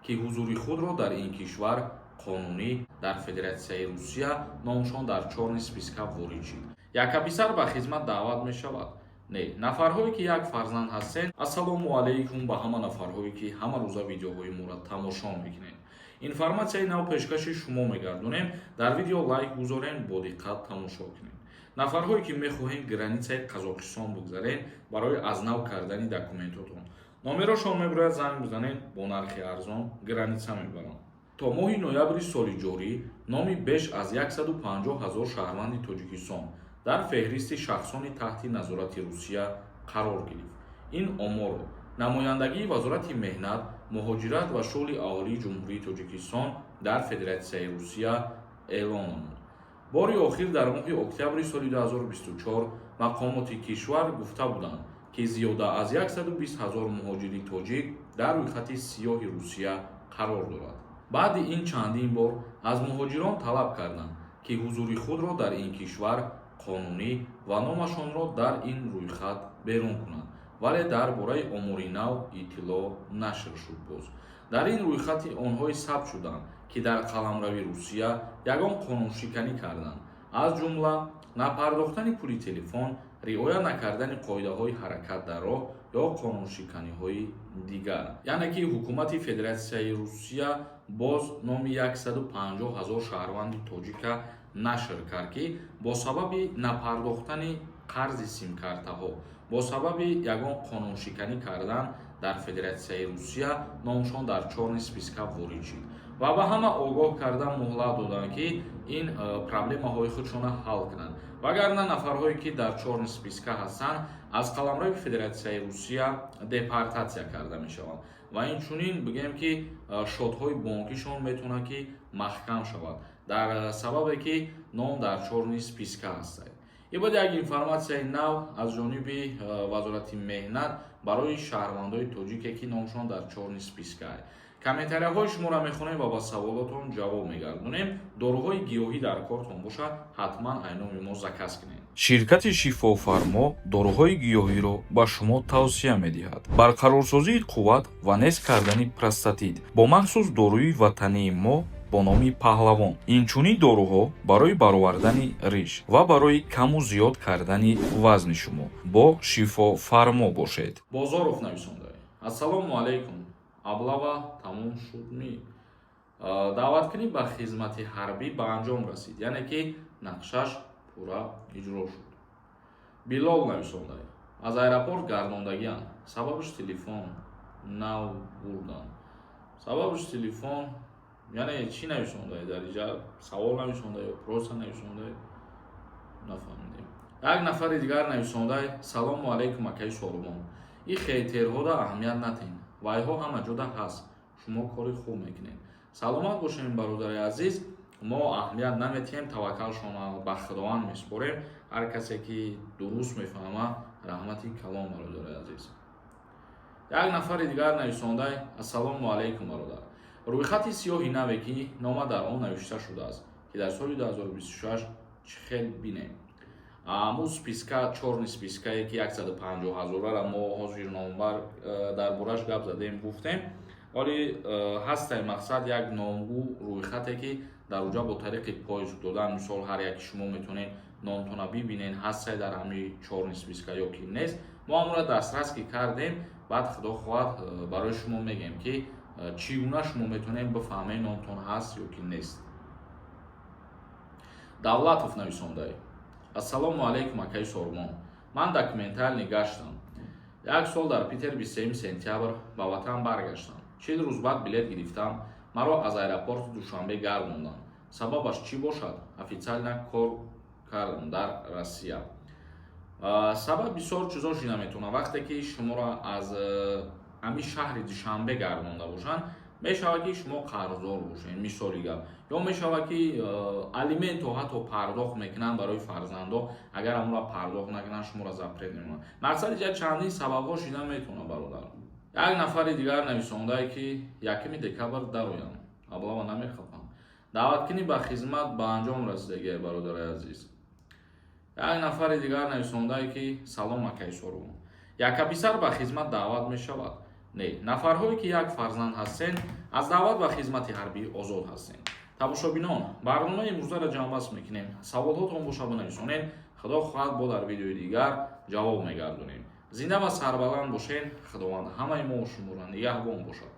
Ки ҳузури худро дар ин кишвар қонунӣ дар Федератсияи Русия номшон дар чёрный списка ворид шид. Якаписар ба хизмат даъват мешавад? Не, нафарҳое ки як фарзанд ҳастед. Ассалому алайкум ба ҳама нафарҳое, ки ҳама рӯза видеоҳои моро тамошо мекунед. Информатсияи нав пешкаши шумо мегардонем. Дар видео лайк гузорем, бо диққат тамошо кунед. Нафарҳое ки мехоҳем границаи Қазоқистон бигзарен барои аз нав кардани документотон, номерошон мебирояд, занг бизанед, бо нархи арзон граница мебаранд. То моҳи ноябри соли ҷорӣ номи беш аз 150 ҳазор шаҳрванди Тоҷикистон дар феҳристи шахсони таҳти назорати Русия қарор гирифт. Ин оморро намояндагии Вазорати меҳнат, муҳоҷират ва шуғли аҳолии Ҷумҳурии Тоҷикистон дар Федератсияи Русия эълон намуд. Бори охир дар моҳи октябри соли 2024 мақомоти кишвар гуфта буданд, ки зиёда аз 120 ҳазор муҳоҷири тоҷик дар рӯйхати сиёҳи Русия қарор дорад. Баъди ин чандин бор аз муҳоҷирон талаб карданд, ки ҳузури худро дар ин кишвар қонунӣ ва номашонро дар ин рӯйхат берун кунанд, вале дар бораи омори нав иттилоъ нашр шуд. Боз дар ин рӯйхати онҳое сабт шуданд, ки дар қаламрави Русия ягон қонуншиканӣ карданд, аз ҷумла напардохтани пули телефон, риоя накардани қоидаҳои ҳаракат дар роҳ ё қонуншиканиҳои дигар. Яъне ки ҳукумати Федератсияи Русия боз номи 150 ҳазор шаҳрванди тоҷика нашр кард, ки бо сабаби напардохтани қарзи симкартаҳо, бо сабаби ягон қонуншиканӣ кардан дар Федератсияи Русия номшон дар чёрный списка ворид шид ва ба ҳама огоҳ карда муҳлат доданд, ки ин проблемаҳои худшона ҳал кунанд, вагарна нафарҳое ки дар чёрный списка ҳастанд, аз қаламрави Федератсияи Русия депортатсия карда мешаванд ва инчунин бигӯем, ки счётҳои бонкишон метавонад ки маҳкам шавад дар сабабе ки ном дар чёрный списка ҳастад. Ин буд як информатсияи нав аз ҷониби Вазорати меҳнат барои шаҳрвандои тоҷике, ки номшон дар чёрный списка. Комментарияҳои шуморо мехонем ва ба саволотон ҷавоб мегардонем. Доруҳои гиёҳӣ дар кортон бошад, ҳатман аз номи мо заказ кунед. Ширкати Шифофармо доруҳои гиёҳиро ба шумо тавсия медиҳад. Барқарорсозии қувват ва нест кардани простатит бо махсус доруи ватании мо бо номи Паҳлавон. Инчунин доруҳо барои баровардани риш ва барои каму зиёд кардани вазни шумо. Бо Шифофармо бошед. Бозоров нависонда: «Ассалому алайкум, облава тамом шуд ми? Даъваткунӣ ба хизмати ҳарбӣ ба анҷом расид, яъне ки нақшаш пурра иҷро шуд». Билол нависонда: «Аз аэропорт гардондагианд, сабабаш телефон нав бурдан». Сабабаш телефон, яъне чӣ нависонда дар иҷа? Савол нависонда ё просто нависонда, нафаҳмидем. Як нафари дигар нависонда: «Салому алайкум, акаи Сорубон, ин хейтерҳода аҳамият натиҳед, вайҳо ҳама ҷода ҳаст, шумо кори хуб мекунед». Саломат бошем, бародари азиз. Мо аҳамият наметиҳем, таваккалшона ба Худованд месупорем. Ҳар касе ки дуруст мефаҳма, раҳмати калом, бародари азиз. Як нафари дигар нависонда: «Ассалому алайкум, бародар, рӯйхати сиёҳи наве, ки нома дар он навишта шудааст, ки дар соли 2026 чӣ хел бинем?» Аму списка, чёрный спискае ки 150 ҳазорара мо ҳозир номбар дар бораш гап задем, гуфтем, вале ҳастай мақсад як номгӯ рӯйхате, ки дар уҷа бо тариқи поиск додан, мисол, ҳар яки шумо метавонед номтона бибинед, ҳастай дар ҳамин чёрный списка ё ки нест. Мо ҳамонро дастрас ки кардем, баъд, Худо хоҳад, барои шумо мегӯем, ки чӣ гуна шумо метавонед бифаҳмед, номтон ҳаст ё ки нест. Давлатов нависондай: «Ассалому алайкум, акаи Сорбон, ман документальный гаштам як сол, дар Питер 23 сентябр ба ватан баргаштам. 40 рӯз баъд билет гирифтам, маро аз аэропорти Душанбе гардонданд. Сабабаш чӣ бошад? Официально кор кардам дар Россия». Сабаб бисёр чизо шида метавонад. Вақте ки шуморо аз ҳамин шаҳри Душанбе гардонда бошанд, мешавад, ки шумо қарздор бошед, мисоли гап, ё мешавад, ки алиментро ҳатто пардохт мекунанд барои фарзандо. Агар ҳамонро пардохт накунанд, шуморо запрет мемонанд. Мақсади ҷа чандин сабабҳо шида метавонад, бародар. Як нафари дигар нависондае, ки 1 декабр дароям, облава намехоҳам. Даъваткунӣ ба хизмат ба анҷом расидагия, бародари азиз. Як нафари дигар нависондае, ки «Салом, акаи Сорубон, якаписар ба хизмат даъват мешавад?» Не, нафарҳое ки як фарзанд ҳастен, Аз даъват ба хизмати ҳарбӣ озод ҳастем. Тамошобинон, барномаи имрӯзаро ҷамъбаст мекунем. Саволҳотон боша, бинависонед, худо хоҳад, бо дар видеои дигар ҷавоб мегардонем. Зинда ва сарбаланд бошед. Худованд ҳамаи мо шуморо нигаҳбон бошад.